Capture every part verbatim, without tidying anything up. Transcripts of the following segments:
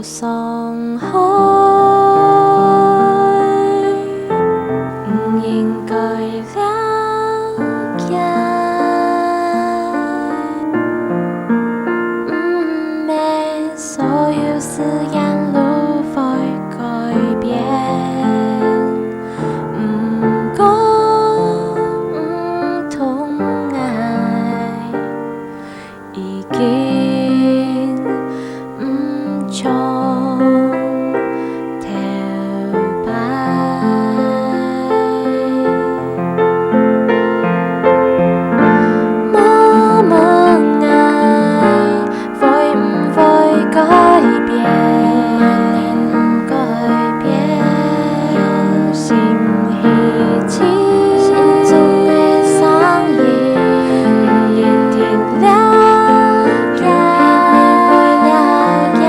傷害，毋應該了解。毋係所有誓言都會改變，毋過毋同𠊎 已經毋像頭擺。莫問𠊎會毋會改變，改變，用心去聽心中的聲音，一定了解，了解。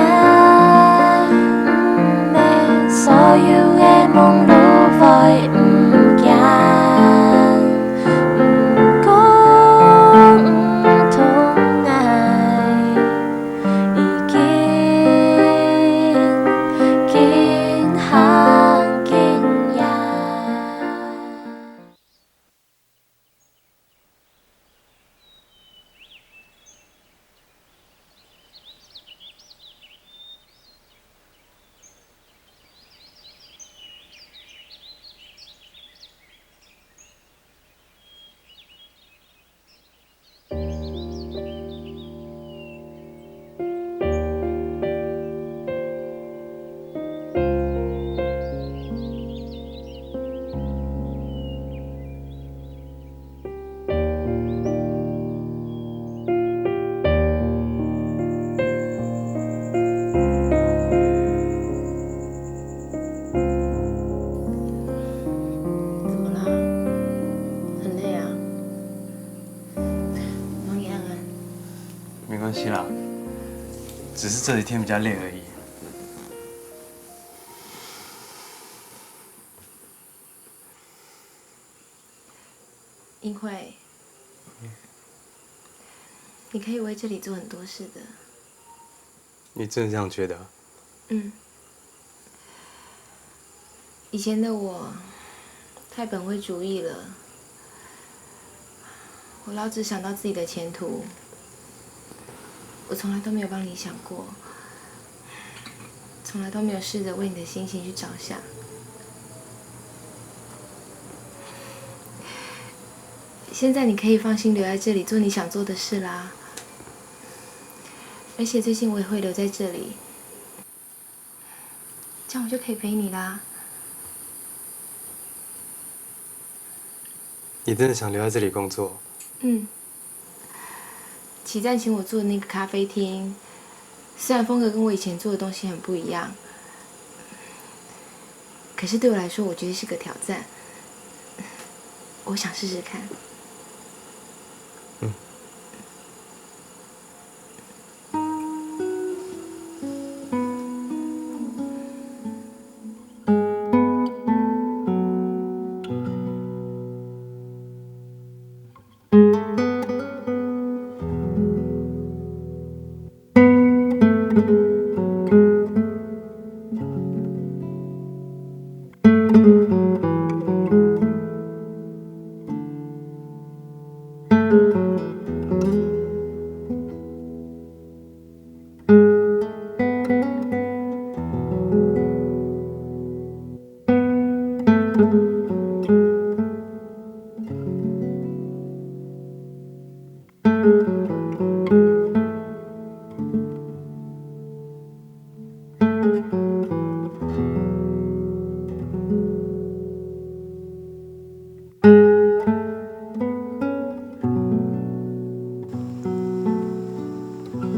所有的夢都會毋驚，毋過毋同𠊎已經緊行緊遠。 怎么啦？很累啊？帮你按按。没关系啦，只是这几天比较累而已。 因为你可以为这里做很多事的。你真的这样觉得？嗯。以前的我太本位主义了，我老只想到自己的前途，我从来都没有帮你想过，从来都没有试着为你的心情去着想。现在你可以放心留在这里做你想做的事啦，而且最近我也会留在这里，这样我就可以陪你啦。你真的想留在这里工作？嗯。 启赞请我做的那个咖啡厅，虽然风格跟我以前做的东西很不一样，可是对我来说，我觉得是个挑战。我想试试看。嗯。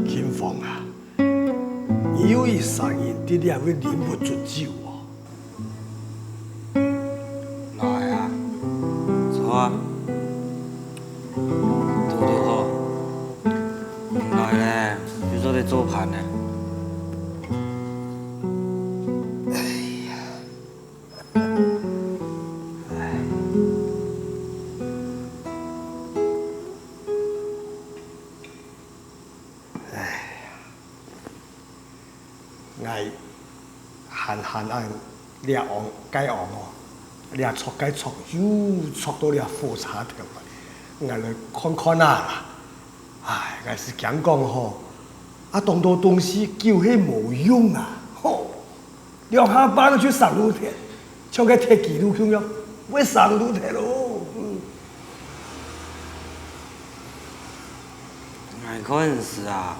琴芳啊，你有一儕人在這位忍毋住酒啊？來啊，坐啊，坐就好。來咧，就做得做伴呢。哎呀，哎。 哎呀， 𠊎閒閒恁這昂該昂哦，這鑿該鑿，又鑿到這火車頭啊！𠊎來看看啊啦！唉，𠊎係驚講吼，啊當多東西久係無用啊！吼，兩下半就生鑢忒，像該鐵枝路共樣，會生鑢忒咯！嗯。 𠊎看毋係啊，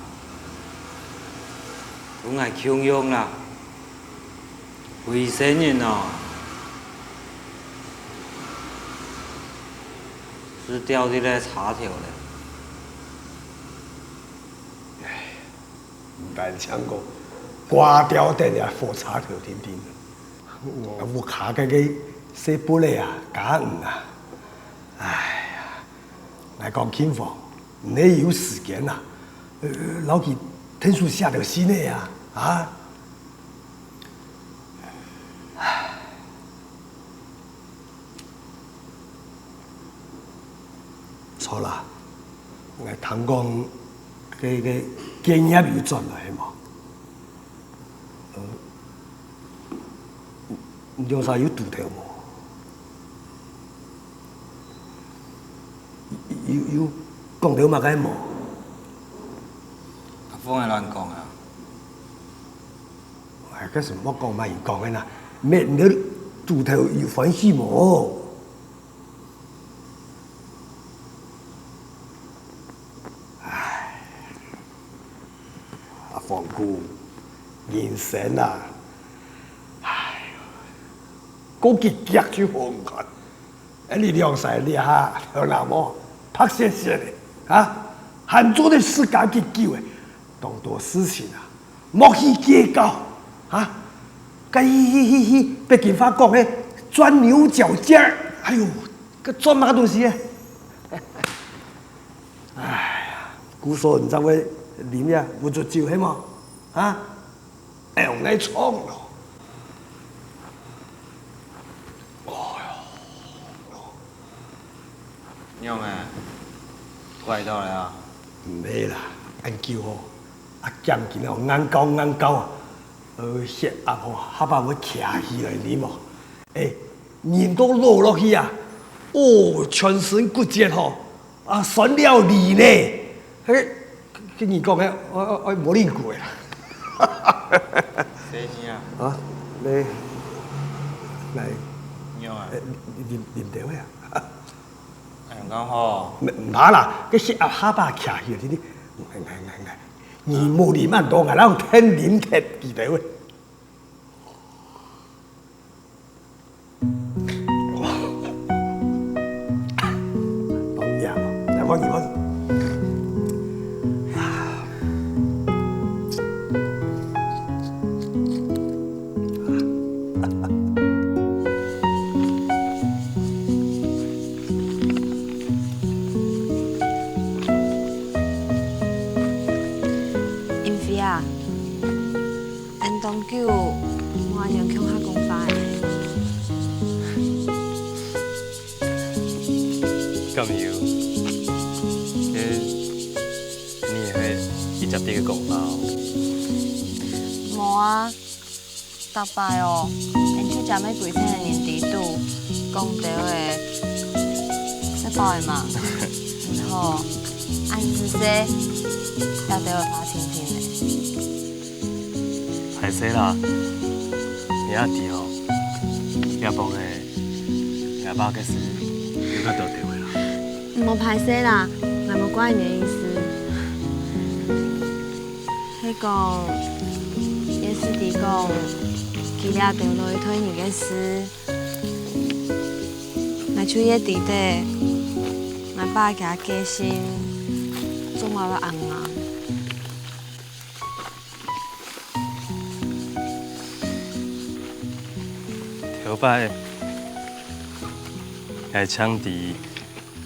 同𠊎共樣啦，為生人哦，就吊在這車頭咧。毋單淨講掛吊等這火車頭定定，屋下該个細孛仔啊，家人啊，唉呀！ 𠊎講慶芳，你有時間啊，呃，摎佢𢯭手寫兜信仔啊，啊！著啦，𠊎聽講該个建業有轉來係無？ 呃，你兩儕有堵頭無？有，有，有講著麼个無？阿鳳仔亂講啊！唉，該係莫講麼人講个啦，免得堵頭有歡喜無？ 唉，阿芳姑，人生啊，唉，過幾遽就好看。哎，你兩儕這下頭那毛白雪雪个，啊，還做得自家幾久个，當多事情啊， 莫去計較，哈！該去去去去，北京話講个鑽牛角尖兒，哎喲，該鑽麼个東西啊？哎呀，故所你正會啉呀，無醉酒係無？哈？哎喲，𠊎錯了。哎喲。 仰仔，拐著了啊？毋係啦，恁久吼，啊，頸根哦，硬絞硬絞啊，呃，血壓吼，下把會徛起來哩無？哎，人都老落去啊，哦，全身骨節吼，啊，酸了哩呢。嘿， 跟你講个，我我我無靈骨个啦。細兄啊，啊，你來，仰仔，哎，啉啉啉兜仔啊？哎，剛好。毋毋怕啦，該血壓下把徛起來，你你來來來來，你無啉恁多，𠊎摎𢯭啉忒幾兜仔。 英菲啊， 恁當久，無恁樣共下講話咧。敢有？該你係一直在該講話哦？無啊，逐擺哦，𫣆就將愛歸程个人知肚，講兜仔，食飽仔吂？毋好，恁仔細，也兜仔花青青咧。 歹勢啦，你也知吼，這幫仔，𠊎爸个事有較多兜仔啦。毋好歹勢啦，𠊎無怪你个意思。係講，也係知講，佢這兜老一代人个事，𠊎就越知得，𠊎爸厥个心，做麼會恁硬。 頭擺，𠊎淨知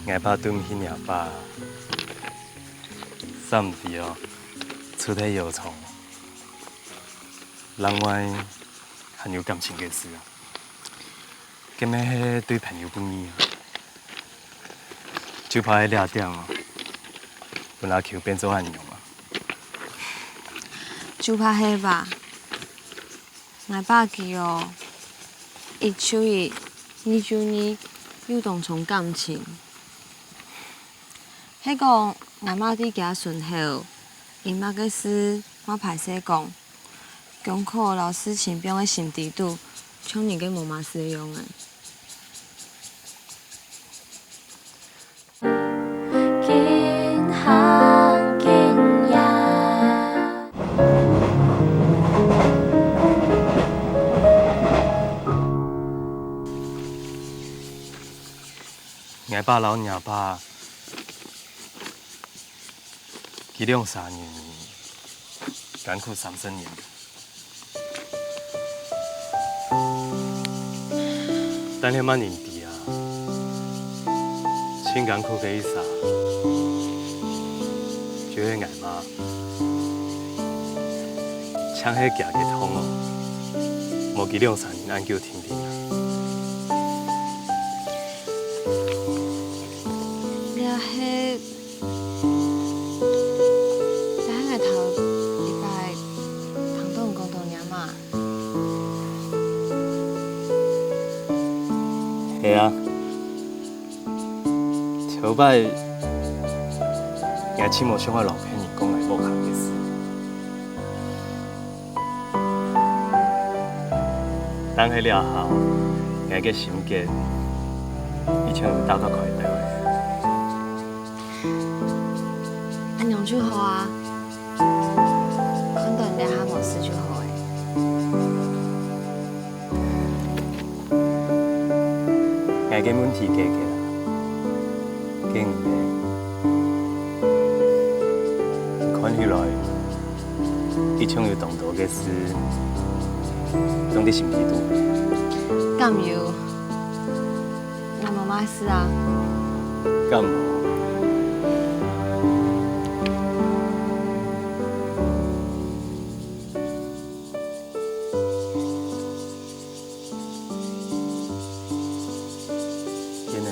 𠊎爸都毋係若爸，煞毋知哦，出忒藥廠，另外還有感情个事啊。 該乜係對朋友不義啊！就怕係這點啊，分阿Q變做恁樣啊！就怕係吧， 𠊎爸佢哦，一就一，二就二，有當重感情。係講𠊎媽在厥脣後，有麼个事嘛歹勢講，功課摎事情放在心底肚，像人个無麼事樣仔。 𠊎爸摎若爸，佢兩儕人艱苦三十年。 但係麼人知啊，盡艱苦个一儕，就係𠊎媽，淨係厥个痛哦，無佢兩儕人恁久定定啊。這係 這係𠊎頭一擺聽到你講著若媽。係啊，頭擺𠊎盡無想愛摎別人講𠊎屋下个事。 但係這下，𠊎个心結已經有打到開兜仔。恁樣就好啊，看著你這下無事就好咧。𠊎个問題解決啊，該你呢？看起來， 一定有當多个事，放在心底肚。敢有？𠊎無麼事啊。敢無？天呢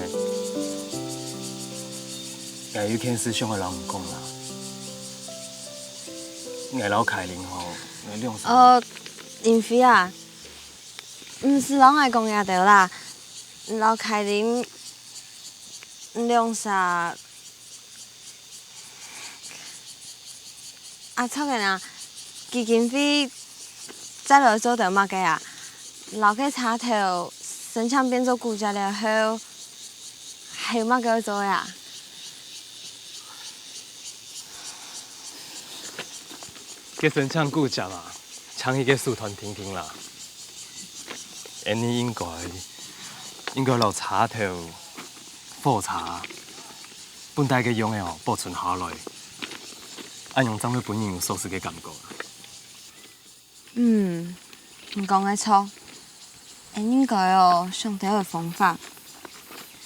，𠊎有件事想愛摎你講啦。 𠊎摎凱琳吼，𠊎兩儕。哦，林飛啊，毋使摎𠊎講這兜啦，你摎凱琳，你兩儕，啊，著个啊，基金會再來做兜麼个啊？摎該車頭申請變做古蹟了後，還有麼个愛做个啊？ 該申請古蹟啊，請去該書攤定定啦。恁呢應該，應該摎車頭、火車，本底个樣仔哦保存下來，恁樣正會分人有熟事个感覺。嗯，你講个著。 𠊎應該哦想兜仔方法，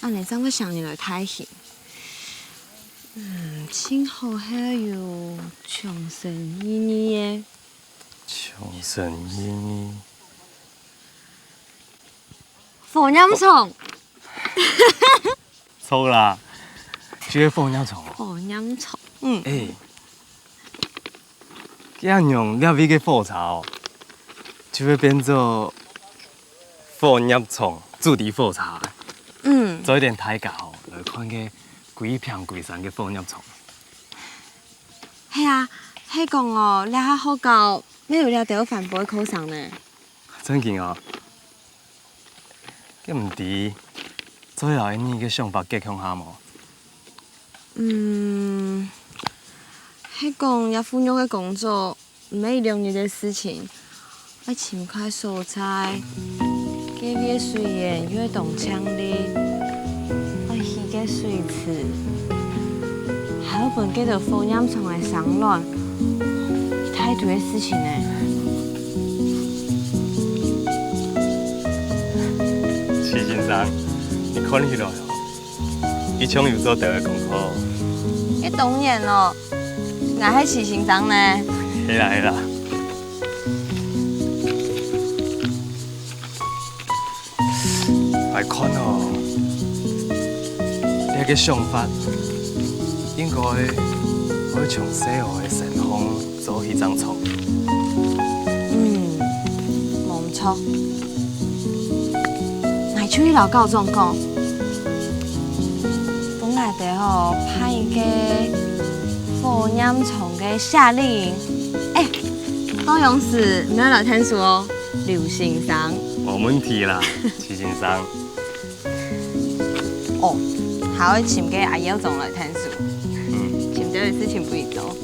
恁呢正會請人來代行。嗯，盡好係有象徵意義个。象徵意義。火焰囪。 著啦，就係火焰囪哦。火焰囪，嗯。欸，恁樣這位个火車哦，就會變做火焰囪主題火車。嗯。做一點大家哦，來看該歸坪歸山个火焰囪。係啊，係講哦，這下學校乜有這兜環保个課程呢。 正經哦？該毋知，做得摎你个想法結合下無？嗯，係講這副肉个工作，毋係一兩日个事情，愛尋塊所在，該位个水源又會當淨俐，愛起 个水池，還有分該兜火焰囪个生卵，一大堆个事情呢。徐先生，你看起來哦，一向有做到个功課。該當然咯，𠊎係徐先生呢。係啦係啦。 來看哦，這个想法應該愛從細漢个身項做起正著。嗯，無毋好，𠊎就去摎校長講，分𠊎兜吼辦一個無煙囪个夏令營。欸，到時你愛來𢯭手哦，劉先生。無問題啦，徐先生。哦，還愛尋個阿耀總來𢯭手，嗯，尋兜个事情分佢做。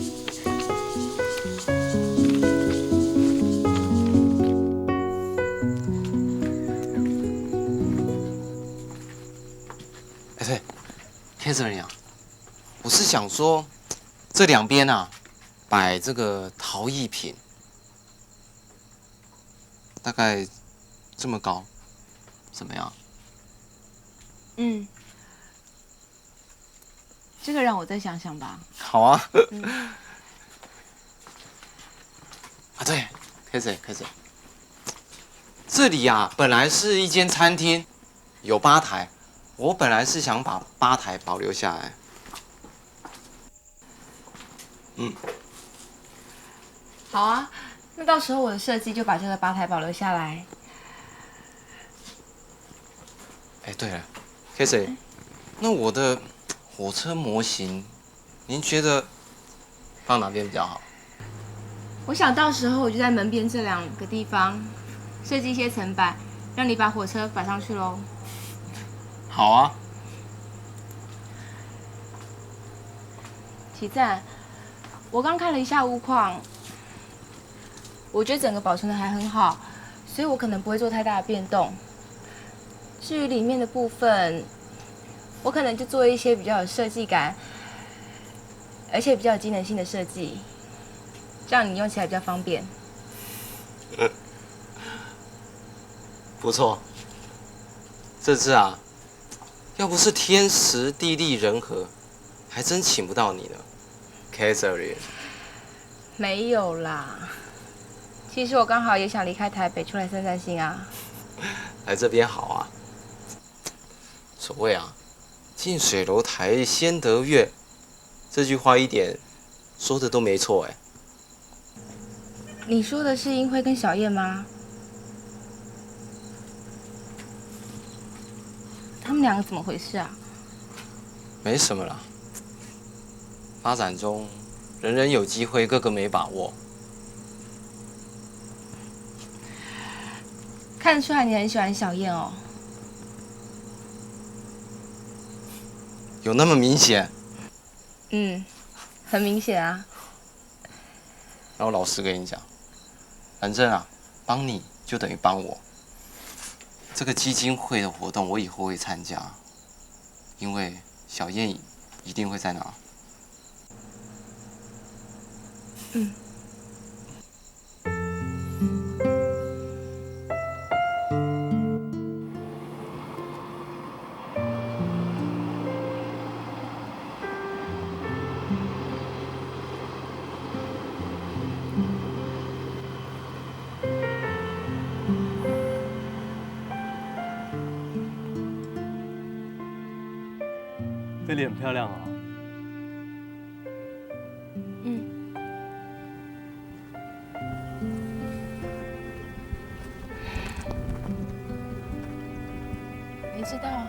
哎，對，Catherine啊，我是想說，這兩邊啊，擺這個陶藝品，大概這麼高，怎麼樣？嗯，這個讓我再想想吧。好啊。嗯。啊，對，開始，開始。這裡啊，本來是一間餐廳，有吧台，我本來是想把吧台保留下來。嗯。好啊，那到時候我的設計就把這個吧台保留下來。 哎，對了，Casey，那我的火車模型，您覺得放哪邊比較好？我想到時候我就在門邊這兩個地方設計一些層板，讓你把火車擺上去咯。好啊。奇正，我剛看了一下屋況， 我覺得整個保存得還很好，所以我可能不會做太大的變動。至於裡面的部分，我可能就做一些比較有設計感，而且比較有機能性的設計，這樣你用起來比較方便。不錯，這次啊，要不是天時地利人和，還真請不到你呢，Catherine。沒有啦，其實我剛好也想離開台北出來散散心啊。來這邊好啊。所謂啊，近水樓台先得月，這句話一點說的都沒錯哎。 你說的是英輝跟小燕嗎？他們兩個怎麼回事啊？沒什麼啦，發展中人人有機會，個個沒把握。看得出來你很喜歡小燕哦。有那麼明顯？嗯，很明顯啊。 那我老實跟你講，反正啊，幫你就等於幫我。這個基金會的活動我以後會參加，因為小燕一定會在那。嗯。 這裡很漂亮哦。嗯。 你知道，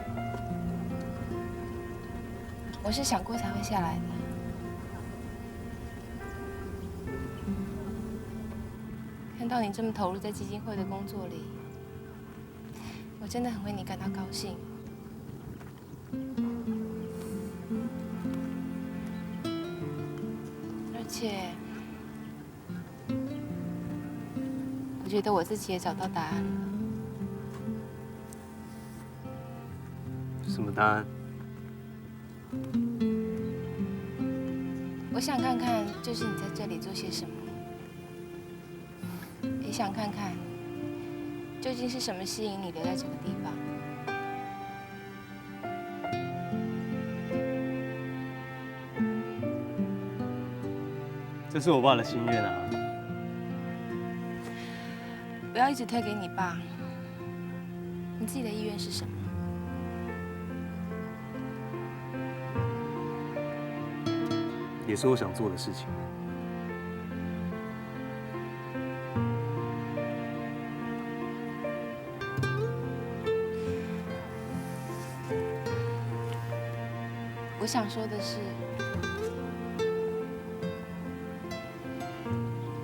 我是想過才會下來的。看到你這麼投入在基金會的工作裡，我真的很為你感到高興。而且， 我覺得我自己也找到答案了。什麼答案？我想看看，就是你在這裡做些什麼，也想看看，究竟是什麼吸引你留在這個地方。 這是我爸的心願啊。不要一直推給你爸，你自己的意願是什麼？也是我想做的事情。想说的是，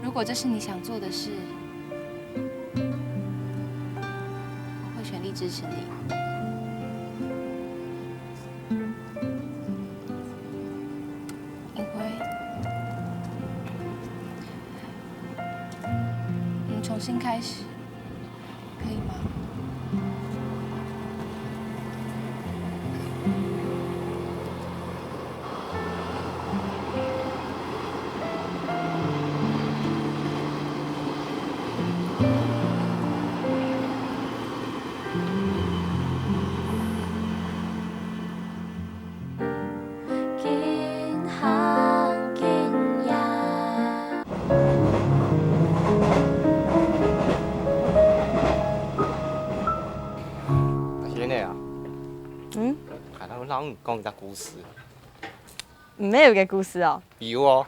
如果这是你想做的事，我会全力支持你。因为，我们重新开始，可以吗？阿仙仔啊，嗯？𠊎摎你講一隻故事。毋係有个故事哦。有哦。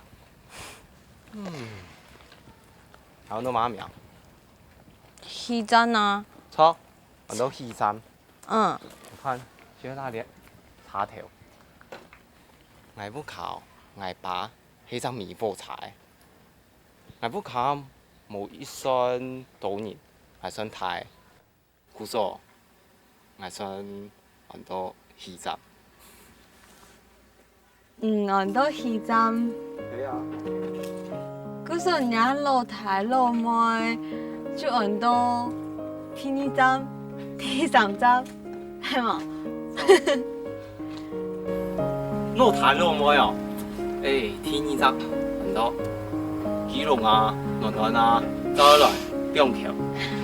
嗯。還有你麼个名？希占啊。著，安到希占。 嗯。你看，就係這粒車頭。𠊎屋下，𠊎爸係隻美貨車个。𠊎屋下無一算多人，𠊎算大个。故所，𠊎算安到希占。 嗯，安到希占。著啊。故所若老弟老妹就安到第二站、第三站，係無？老弟老妹哦，欸，第二站安到基隆啊、暖暖啊，再來板橋，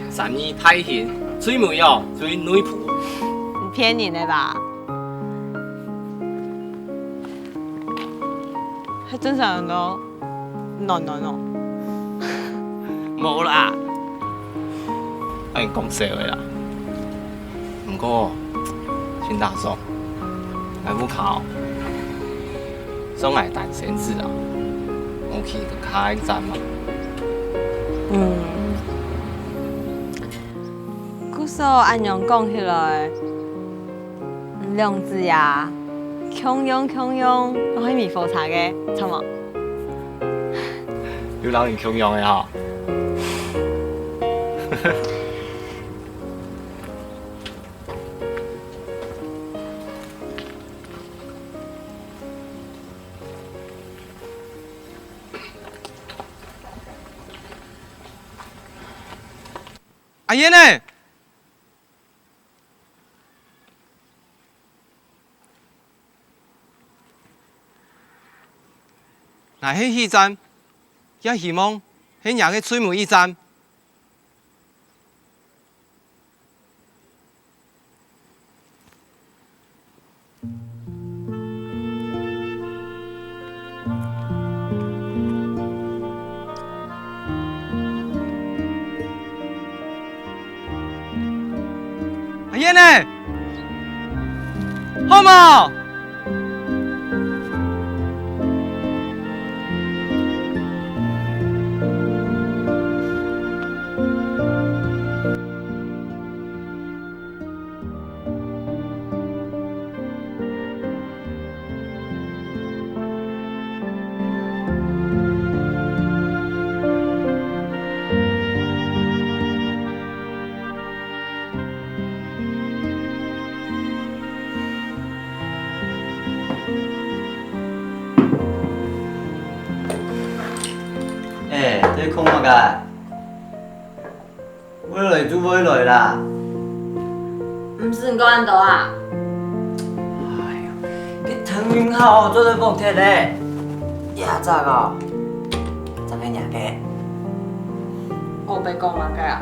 三義、大興，最尾哦，最內埔。你騙人个吧？ 還真想到暖暖哦。無啦，𠊎講笑个啦。毋過，真打爽，𠊎屋下哦，算𠊎單生子啊，無去較遠站嘛。嗯。 故所恁樣講起來，兩子爺共樣共樣，都係美貨車个，著無？有摎你共樣个吼。 阿燕呢？𠊎係希占，也希望係若个最尾一站。 阿燕呢？好無？ 欸，在講麼个？會來就會來啦。毋使你講恁多啊。哎呀，該陳明豪做得服帖咧。這隻哦，正係若个。 我白講麼个啊？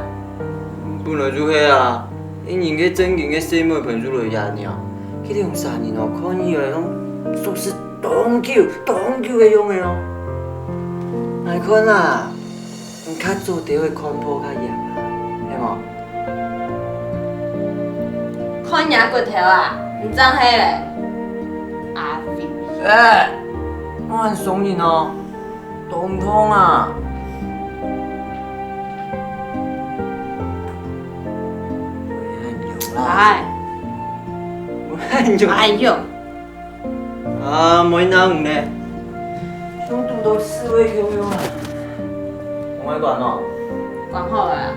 本來就係啊，一人个正經个細妹朋友來呀呢，佢兩儕人哦，看起來像熟識當久、當久个樣个哦。𠊎看啊，你較早兜會看破較嚴啊，係無？看若骨頭啊，毋正係咧？阿肥。欸，我還傷人哦。 當痛啊！哎喲啦！哎，哎喲！啊，啊，無人理你呢。就堵到刺蝟共樣啊。無愛管哦。管好了啊。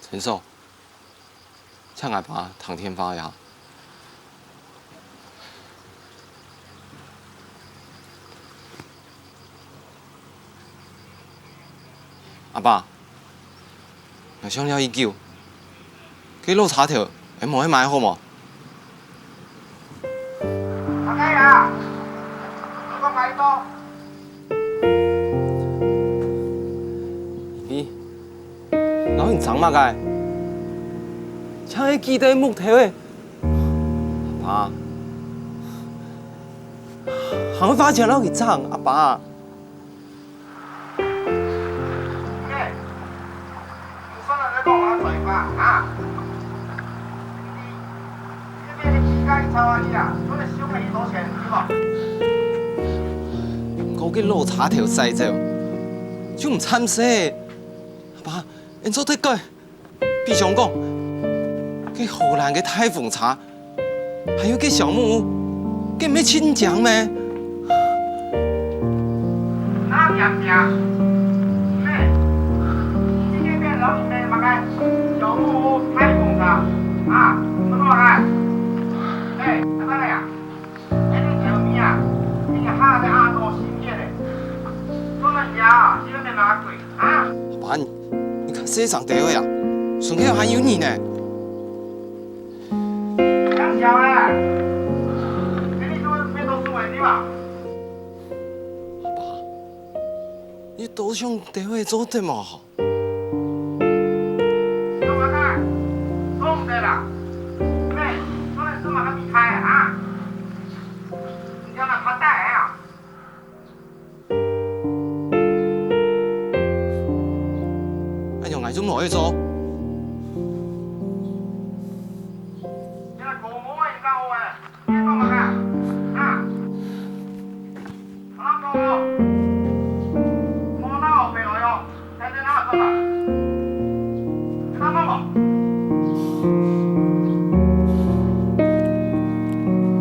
陳嫂，請阿爸聽電話呀。 阿爸，𠊎想尞已久，該老車頭，𠊎無愛買好無？阿伯啊，你講麼个？咦，摎你爭麼个？像係幾垤木頭仔。阿爸，還會花錢摎你爭，阿爸。 毋過該老車頭駛走，就毋慘勢。阿爸，你做得改。 比想講，該荷蘭个大風車，還有該小木屋，該毋係盡靚咩？那靚靚，咩？今天變成你們麼个小木屋、大風車啊？什麼來？哎，阿伯呀，哎，你條命啊，你个下个阿多心眼嘞，做人家啊，你們沒拿鬼。 啊？阿爸，你，你較細聲兜仔啊，脣口還有人呢。阿爸，你多想兜仔做得無？ 恁樣𠊎就無愛做。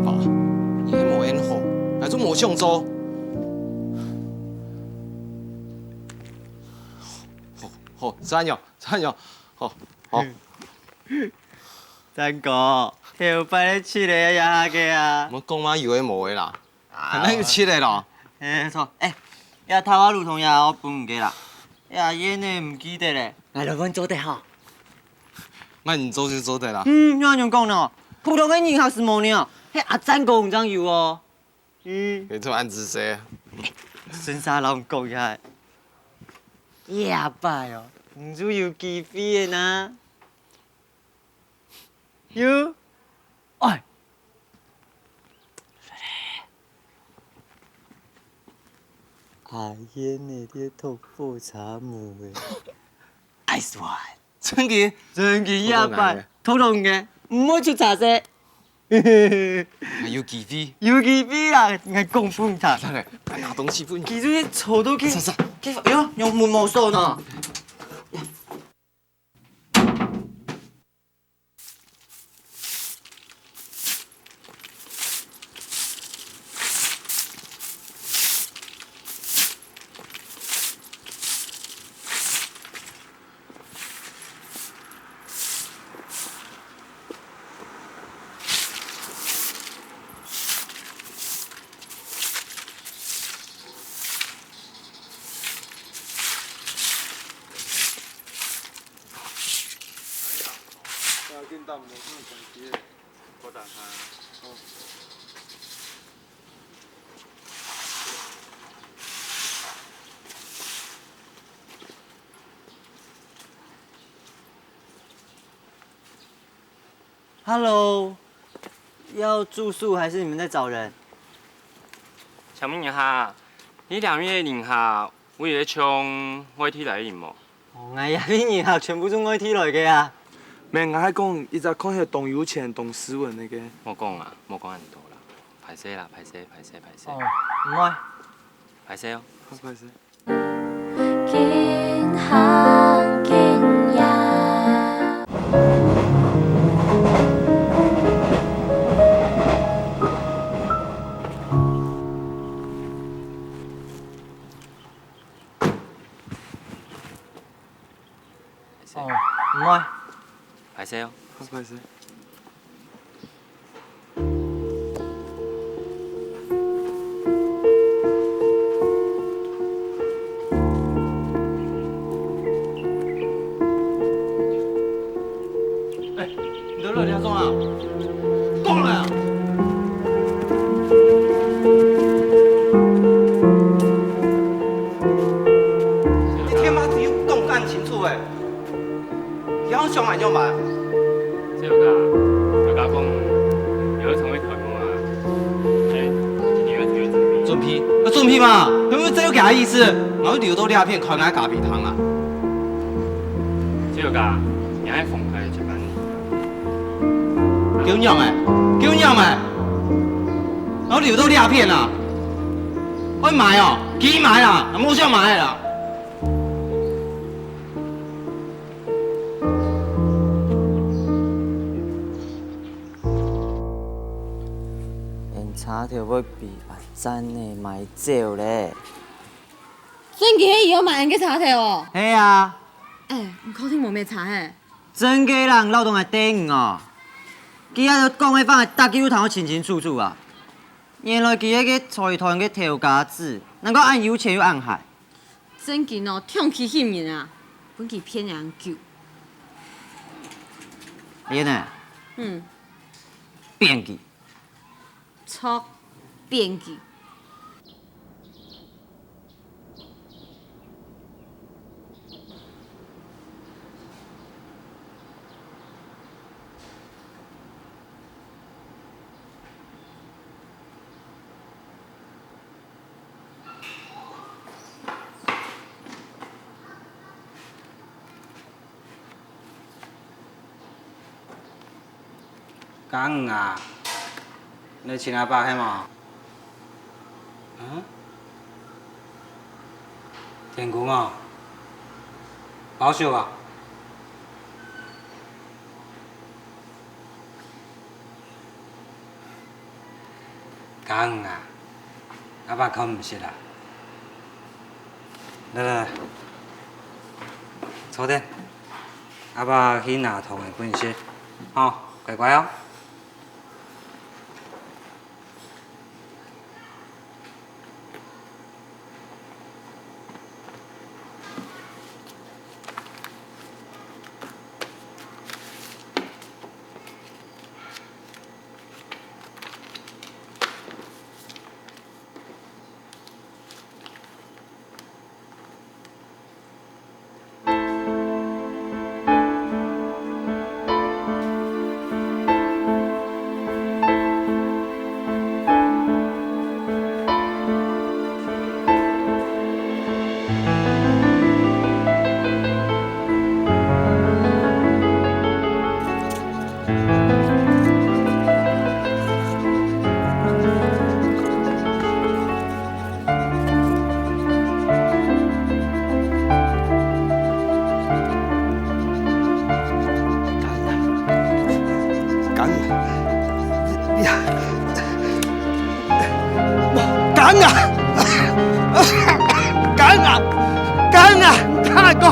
爸，你係無恁好，𠊎就無想做。 好，好，恁樣，恁樣，好，好。燦哥，頭擺个七个也下个啊。莫講嘛有个無个啦，啊，還有七个咯。哎，著，哎，這桃花路同學，𠊎分你个啦。哎呀，煙呢毋記得咧。𠊎來分做得吼。𠊎毋做就做得啦。嗯，你恁樣講呢？普通个人客係無呢，係阿燦哥正有哦。 嗯。你做恁仔細。順續摎你講一下。這擺哦，你就有機會个呢。有。哎。阿燕个這套火車模个。Nice one。 真个？真个，這擺，偷偷个，毋會出差錯。有機會。有機會啦，𠊎講分你聽。來來，拿東西分你。佢就係坐到去，去，哎喲，用門無鎖呢。Hello，要住宿还是你们在找人？請問一下，你兩位个人客，有一个從外地來个人無？哦，𠊎這位人客全部從外地來个啊。無，𠊎係講一隻看起來當有錢、當斯文个。莫講啊，莫講恁多啦，歹勢啦，歹勢，歹勢，歹勢。哦，毋會。歹勢哦。好，歹勢。 緊行緊遠。哦，毋會。歹勢哦。好，歹勢。 哎，你兜落來做啥？講來啊！你天媽只有講恁清楚誒！ 你還想愛仰般？小哥，大家講，你會成為台風啊？哎，你會成為準備。準備？啊，準備嘛，因為這有幾下意思，𠊎會留到這片開𠊎咖啡廳啊。小哥，你還風格一般。狗娘誒，狗娘誒，𠊎會留到這片啊，愛買哦，佢買啦，無想買啦。 𫣆車頭會分阿贊仔買走咧。真个係有買𫣆个車頭哦？係啊。哎，你確定無買差嘿？真个啦，你老董還對你哦。佢還講个話，大家有聽到清清楚楚啊。原來佢係該財團个頭家子，難怪恁有錢又恁壞。 真經哦，長期騙人啊，分佢騙恁久。阿燕呢？嗯。騙佢。著，騙佢。 嘉瑜啊，你尋阿爸係無？嗯？天公哦，保守啊！ 嘉瑜啊，阿爸看毋識啊。來來來，坐等，阿爸去拿糖仔分你食，吼，乖乖哦。 嘉瑜，嘉瑜，嘉瑜，嘉瑜，嘉哥，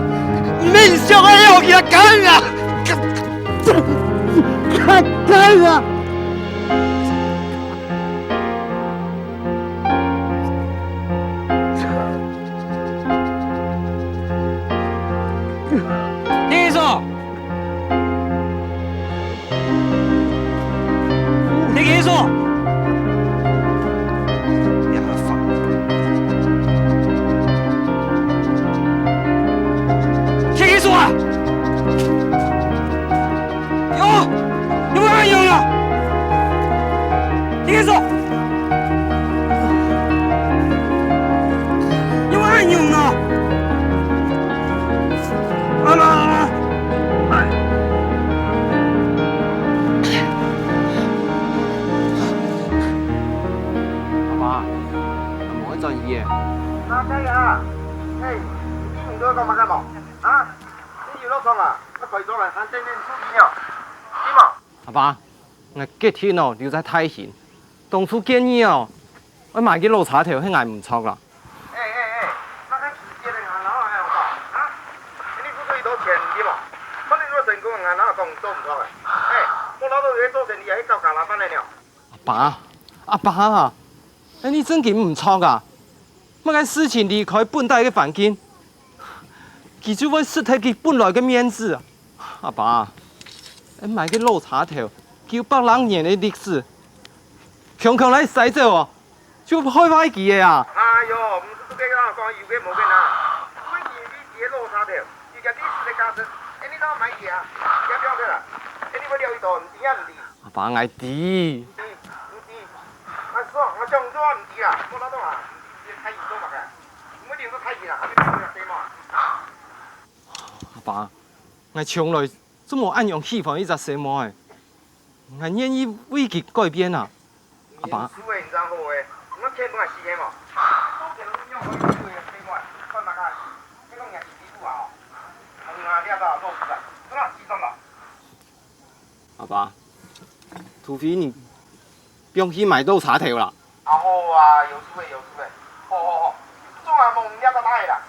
你免想愛要去啊，嘉瑜！ 看，看啊！聽清楚！你毋知講麼个無？啊？你遊樂場啊，愛改造來還等等處理了，對無？阿爸，𠊎決定哦，留在大興。當初建議哦，愛買个老車頭係𠊎毋著啦。哎哎哎，麼个時節个𠊎老還好講，啊？你付出幾多錢，對無？看你做成功，𠊎哪有講做毋著个？哎，無老豆在做生理啊，去搞加拿大个了。 阿爸，阿爸啊，哎，你正經毋著啊！麼个事情離開本底个環境，佢就會失去佢本來个面子啊！阿爸，哎，買个老車頭，九百零年个歷史，強強來駛走哦，就害壞佢个啊！哎喲，毋使做該个啦，講有个無个啦，毋會因為佢个老車頭，有个歷史个價值，哎，你當買佢啊，也不要个啦，哎，你會了解到，毋知也毋知。 阿爸，𠊎知。你，你知？啊，是哦，𠊎講你都毋知啊，無哪懂啊？你太嚴重了，你會領受太嚴啊，還沒領受細妹啊？阿爸，𠊎從來就無恁樣喜歡一隻細妹仔，𠊎願意為佢改變啊，阿爸。你有事欸，你真好欸，你要騙不敢死黑嘛？都騙人用好一個細妹，算大概，這個人是欺負啊，哦，你啊，你要不要做事啊？幹嘛死算了？ 阿爸，除非你放棄買到車頭啦。啊好啊，有事欸，有事欸，好好好，總啊無你這個大啦。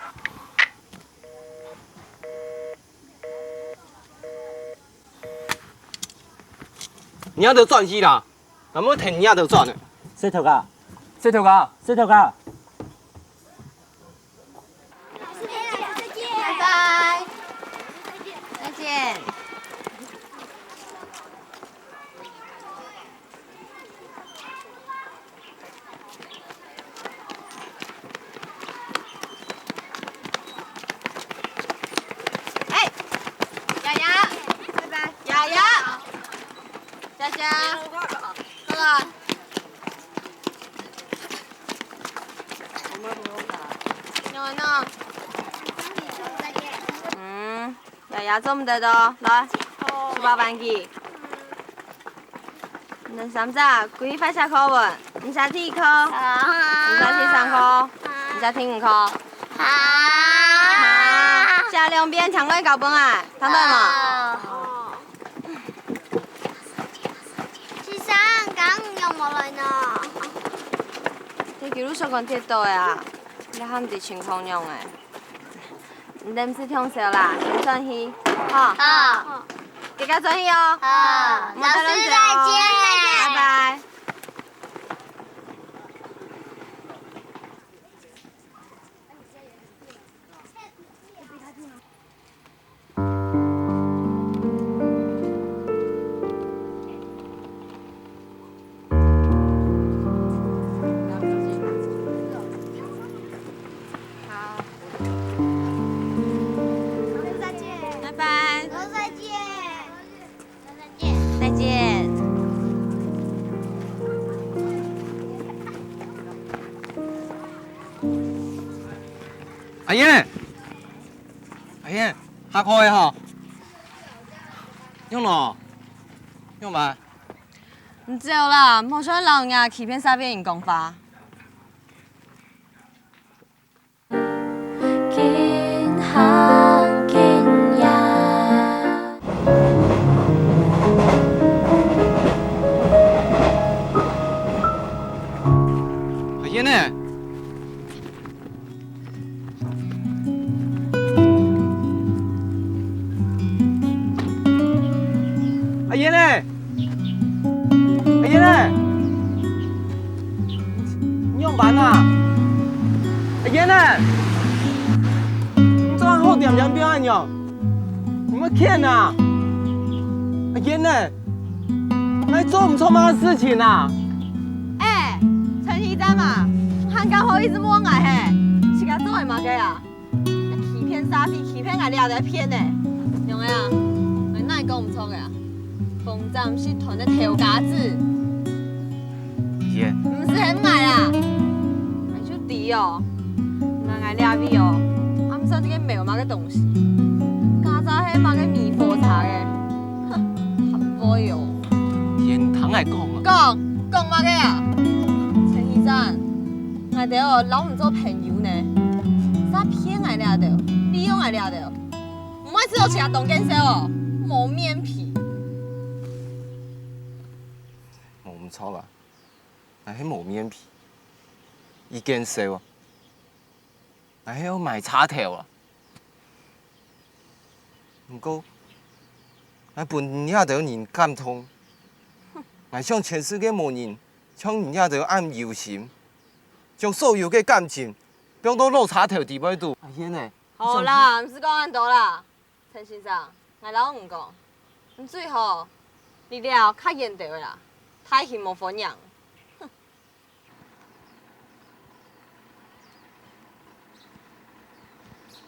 你也得轉去啦，敢會聽你也得轉呢？石頭哥，石頭哥，石頭哥。 拜拜，再见。哎，雅雅，拜拜，雅雅，佳佳，过来。 仰仔呢？嗯，雅雅做毋得哦，來，書包還佢。你等三隻，歸去快寫課文，你寫第一課，你寫第三課，你寫第五課。好。寫兩遍，聽𠊎教本啊，聽到無？好。 先生，今日仰無來呢？在九如書館跌倒个啊，也還毋知情況仰仔。你等毋使暢燒啦，先轉去，吼。好。自家轉去哦。好，老師再見。拜拜。 好。老师再见。拜拜。老师再见。再见。再见。阿英，阿英，下課个吼。仰仔？仰般？你走啦，莫再摎若欺騙詐騙人講話。 緊行緊遠。阿英呢？阿英呢？ 阿英呢？你仰般啊？阿英呢？你做麼个好恬恬變恁樣？你毋會譴啊？阿英呢？𠊎做毋著麼个事情啊？哎，陳先生啊，還敢好意思問𠊎嘿？自家做个麼个啊？ 欺騙詐騙，欺騙𠊎這兜騙呢！仰仔啊？𠊎哪講毋著个啊？風箪集團个頭家子。耶。毋使喊𠊎啊！𠊎就知哦，𠊎𠊎這位哦，也毋算這個無麼个東西，家家係麼个米火茶个，哼，還會哦。天堂來講啊。講，講麼个啊？陳先生， 𠊎兜哦，摎你做朋友呢，煞騙𠊎 這兜，利用𠊎這兜，毋會知道自家當見笑哦，無面皮。無毋著啊，𠊎係無面皮，已見笑啊，𠊎係愛買車頭啊。毋過，𠊎分你這兜人感動，𠊎想全世界無人像你這兜恁有心，將所有个感情放到老車頭裡背肚。阿燕呢？好啦，毋使講恁多啦。 陳先生，𠊎摎你講，你最好離這較遠兜仔啦，大型無歡迎。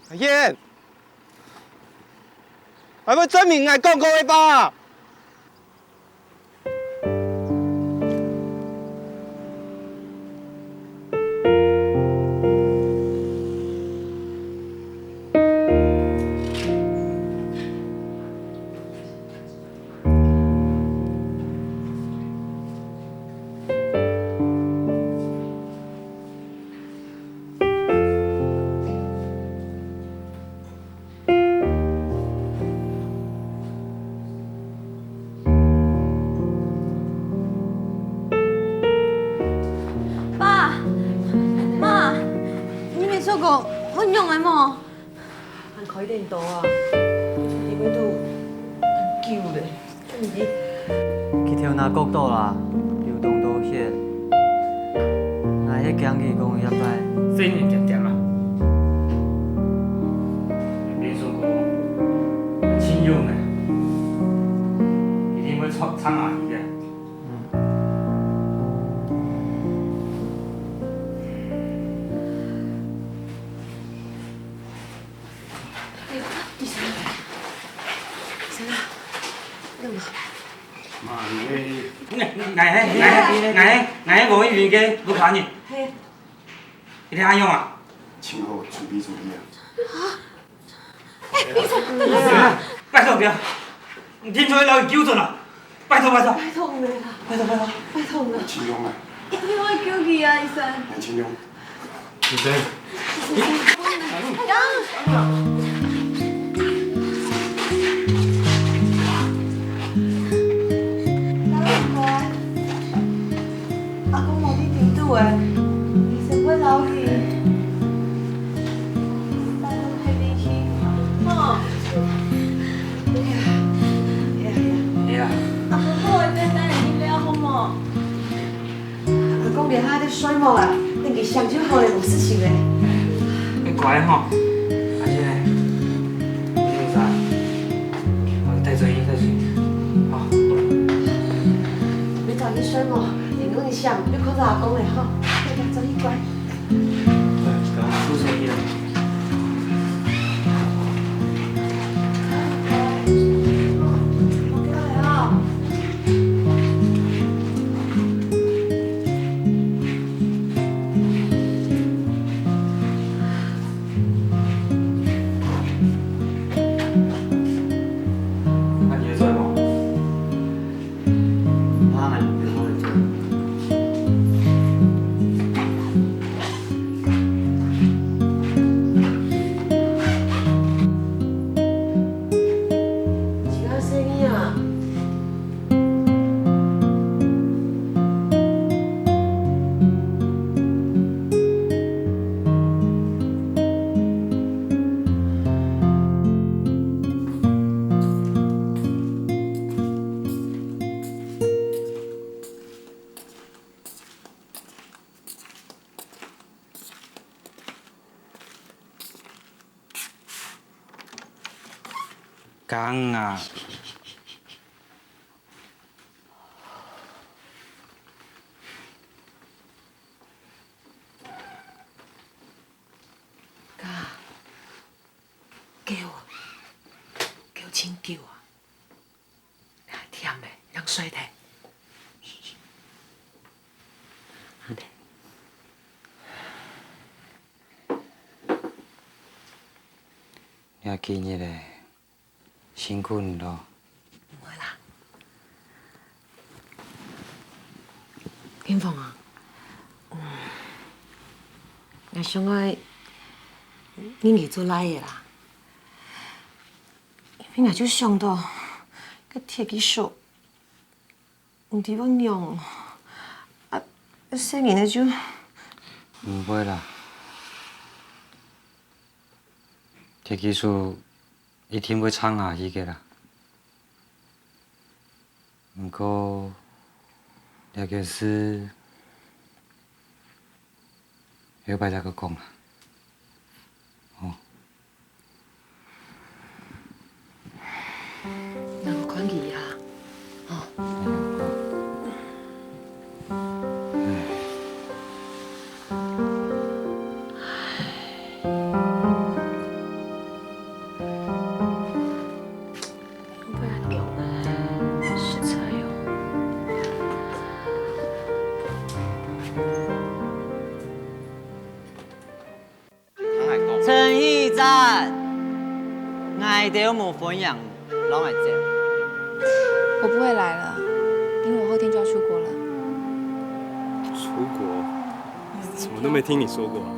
阿燕，𠊎愛證明𠊎講過个話。 爸媽，你毋係講好用个無？還開電刀啊！你會都久咧。 佢頭那角度啦，流當多血。𠊎係驚佢講一擺。細人恬恬啊！變成講，親用呢，一定會插插牙醫个。嗯。 醫生啊，醫生啊，你幹嘛？媽，你，𠊎，𠊎，𠊎，𠊎，𠊎，𠊎無一名个屋下人。嘿。你聽下用啊？請好，準備，準備啊。啊？哎，醫生，等一下。拜託，不要。 你定著愛摎佢救轉來！拜託，拜託！拜託你啦！拜託，拜託！拜託你啦！盡量啊！一定愛救佢啊，醫生！盡量！醫生！阿公，阿公無在裡肚欸，醫生會摎佢帶到別位去，吼。 哎呀，哎呀，哎呀。阿公，𠊎會帶你去尞，好無？阿公這下在睡目啊，等佢醒就好咧，無事情咧。你乖吼，阿姐，你有事啊？好，帶轉去，帶轉去。好。你早點睡目，等到你醒，就看著阿公咧，吼。乖，乖，早點乖。 幾下細義啊！ 江啊！江，久啊，久真久啊！ 忒悿咧，正睡忒。好咧。這幾日咧，辛苦你咯。毋會啦。金鳳啊，嗯，𠊎想愛認佢做倈仔啦。因為𠊎就想到該鐵枝叔，毋知會仰，啊，細人仔就……毋會啦，鐵枝叔一定會撐下去个啦。 毋過，這件事，後擺再過講啊。哦。𠊎看佢啊，哦。唉。 實在哦。陳一展，𠊎兜無歡迎，摎𠊎走。我不會來了，因為我後天就要出國了。出國？怎麼都沒聽你說過啊？